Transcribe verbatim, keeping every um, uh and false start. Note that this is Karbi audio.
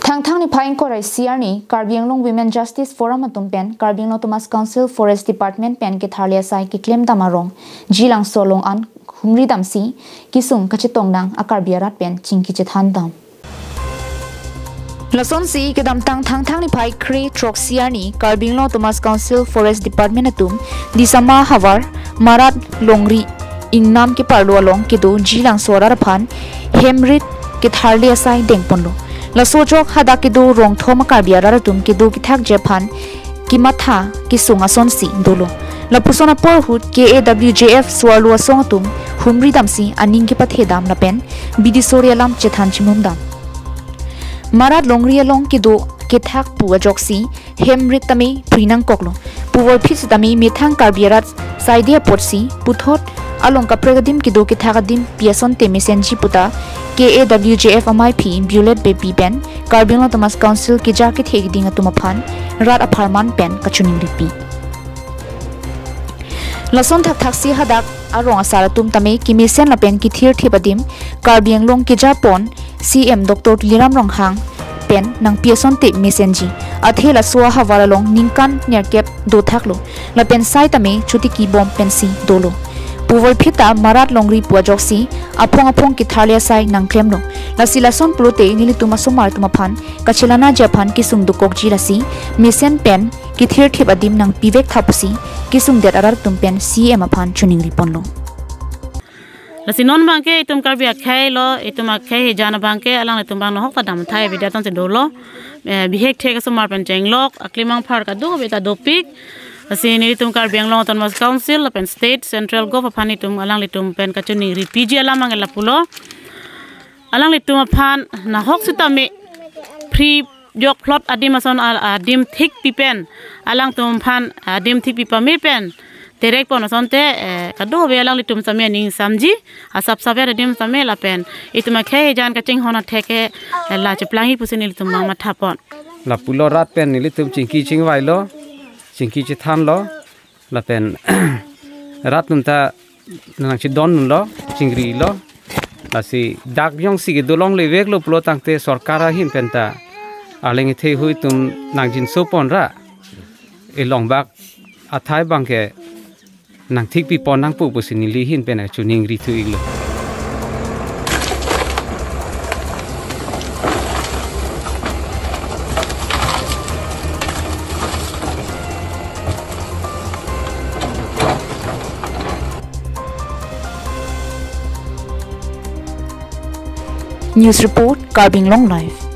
Thangthang niphai ingkoi ra isi arni Karbi Anglong Women Justice Forum atum pen Karbi Anglong Autonomous Council Forest Department pen ketharli asai keklem dam arong Jilangso along an humri damsi kesung kachetong nang a-Karbi arat pen chingki chethan dam. Lasonsi kedamtang Thangthang niphai kre throksi arni Karbi Anglong Autonomous Council Forest Department atum Disama havar Marat Longri ingnam keparlo along kedo Jilangso arat aphan hemrit ketharli asai dengponlo. Laso ajok hadak kedo rongthom a-Karbi arat atum kedo kethakji aphan kematha kesung asonsi dolo. Lapuson apor ahut K A W J F Suarlo Asong atum humri damsi aning kepathe dam lapen bidi sori alam chethan chimum dam. Marat Longri along kedo kethak pu ajoksi hemrit tame prinang koklo. Puvoiphit sitame methang Karbi arat saide apotsi puthot along kaprek adim kedo kethak adim pi asonte mesenji puta K A W J F amaiphi Violet Beypi pen Karbi Anglong Autonomous Council keja kethe keding atum aphan rat apharman pen kachiningripi. Lason thakthaksi hadak arong asar atum tame kemesen lapen kethirthip adim Karbi Anglong kejapon C M Doctor Tuliram Ronghang pen nangpi asonte mesenji. Athe laso ahavar along ningkan nerkep dothaklo. Lapen sai tame chotiki bom pensi dolo. Puvoiphit ta Marat Longri pu ajoksi aphong aphong ketharli asai nangklemlo. Lasi lason pulote nelitum asomar atum aphan kachelanaji aphan kesung dokokji lasi mesen pen kethirthip adim nangpivek tha pusi kesungdet arat atum pen C M aphan chiningriponlo. Lasi non abangke itum Karbi akhei lo, itum akhei hijan abangke alanglitum abang nahok ta damthai bida tonsi dolo. Eh, bihek thek asomar pen chenglok, aklimang phar kadokave ta dopik. Lasi nelitum Karbi Anglong Autonomous Council lapen State, Central Gov aphan itum alanglitum pen kachiningripiji alam abangke lapulo. Alanglitum aphan nahok sitame free jok plot adim ason a-, adim thik pipen, alangtum aphan adim thik pipame pen terek pon asonte, eh, kadokave alanglitum sitame aning samji, asap saver adim sitame lapen itum akhei hijan kachinghon atheke, eh, la cheplangji pusi nelitum abang mathapon. Lapulo rat pen nelitum chingki chingvailo, chingki chethanlo, lapen rat atum ta nangchedondunlo, chingrilo. Lasi dak jongsi kedo longle veklo pulo tangte sorkar ahin pen ta arleng ethei hui atum nangjinso ponra, elongbak athai abangke nangthik pipon nangpo pusi neli ahin pen chiningri thu iklo. News report, Karbi Anglong Live.